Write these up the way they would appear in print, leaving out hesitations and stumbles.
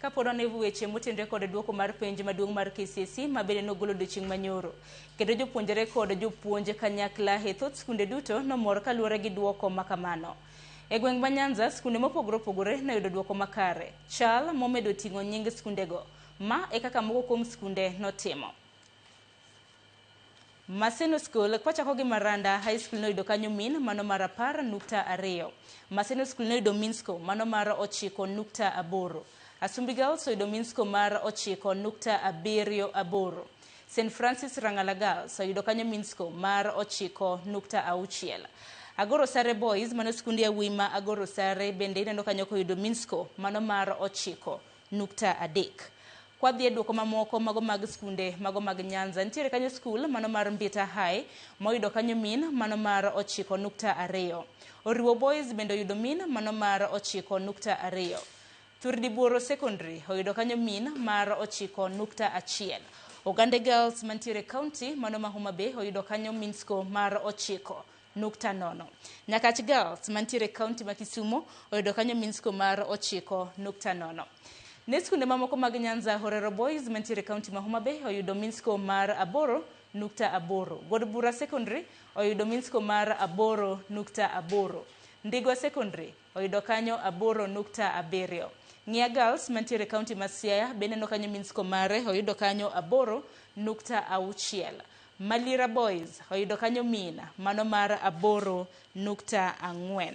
Kapod wan e weche motenore kod duoko mar penj maduong' mar KCSE ma bende nogol odiochieng' manyoro. Kendo jopuonjre kod jopuonj kanyakla e thoth skunde duto nomor kaluwore gi duoko ma kamano. E gweng' ma Nyanza, skunde mopogore opogore noyudo duoko makare. Chal momedo ting'o nying skundego. Ma e kaka moko kuom skunde notimo. Maseno School, kwachako gi Maranda High School noyudo kanyo mean mano mar 10.2. Maseno School noyudo mean score mano mar 9.8. Asumbi Girls oyudo mean score mar 9.78. St. Francis Rang'ala Girls oyudo kanyo mean score mar 9.6. Agoro Sare Boys, mano skund yawuoyi ma Agoro Sare bende ineno kanyo koyudo mean score mano mar 9.3. Kwadhi e duoko mamoko mago mag skunde mago mag Nyanza, nitiere kanyo skul mano mar Mbita High moyudo kanyo mean mano mar 9.2. Oriwo Boys bende oyudo mean mano mar 9.2. Thurdibuoro Secondary oyudo kanyo mean mar 9.1. Ogande Girls mantiere county mano ma Homa Bay oyudo kanyo mean score mar 9.0. Nyakach Girls mantiere county ma Kisumu oyudo kanyo mean score mar 9.0. Ne skunde mamoko mag Nyanza, Horero Boys mantiere county ma Homa Bay oyudo mean score mar 8.8. God Bura Secondary oyudo mean score mar 8.8. Ndigwa Secondary oyudo kanyo 8.7. Ng'ia Girls mantiere county ma Siaya bende neno kanyo mean score mare oyudo kanyo 8.6. Malira Boys oyudo kanyo mean mano mar 8.4.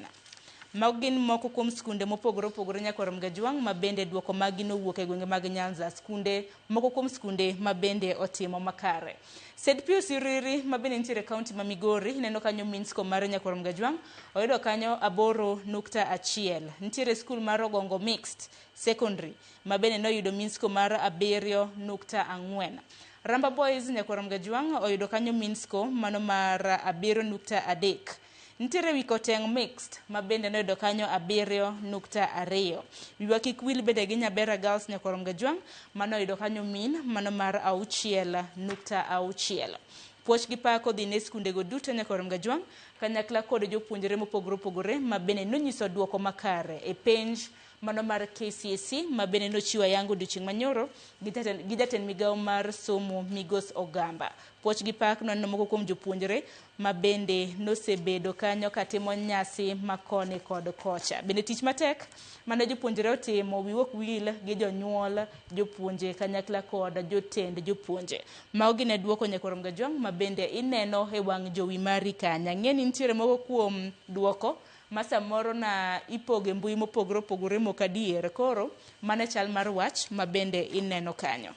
Mago gin moko kuom skunde mopogore opogore nyakwar Mgajwang' ma bende duoko maggi nowuok e gwenge mag Nyanza. Skunde moko kuom skunde ma bende otimo makare. St. Pius Uriri ma bende nitiere county ma Migori ineno kanyo mean score mar nyakwar Mgajwang' oyudo kanyo 8.1. Nitiere skul mar Ogongo Mixed Secondary ma bende noyudo mean score mar 7.4. Ramba Boys nyakwar Mgajwang' oyudo kanyo mean score mano mar 7.3. Nitiere Wikoteng Mixed ma bende noyudo kanyo 7.2. Wiwa kik wil bende gi Nyabera Girls nyakwar Mgajwang' manoyudo kanyo mean mano mar 6.6. Puoch gi pak odhi ne skundego duto nyakwar Mgajwang' kanyakla kod jopuonjre mopogore opogore ma bende nonyiso duoko makare e penj mano mar KCSE ma bende nochiwo ayanga odiochieng' manyoro gi jatend migawo mar somo Migos Ogamba. Puoch gi pak noneno moko kuom jopuonjre ma bende nosebedo kanyo katimo nyasi ma koni kod kocha. Bende tich matek mane jopuonjre otimo wiwa ok wil gi jonyuol, jopuonje kanyakla kod jotend jopuonje. Mago gin e duoko nyakwar Mgajwang' ma bende ineno e wang' jowi mari kanya. Ang'e ni nitiere moko kuom duoko ma samoro na ipogo e mbui mopogore opogore mok adier. Koro mano e chal mar wach ma bende ineno kanyo.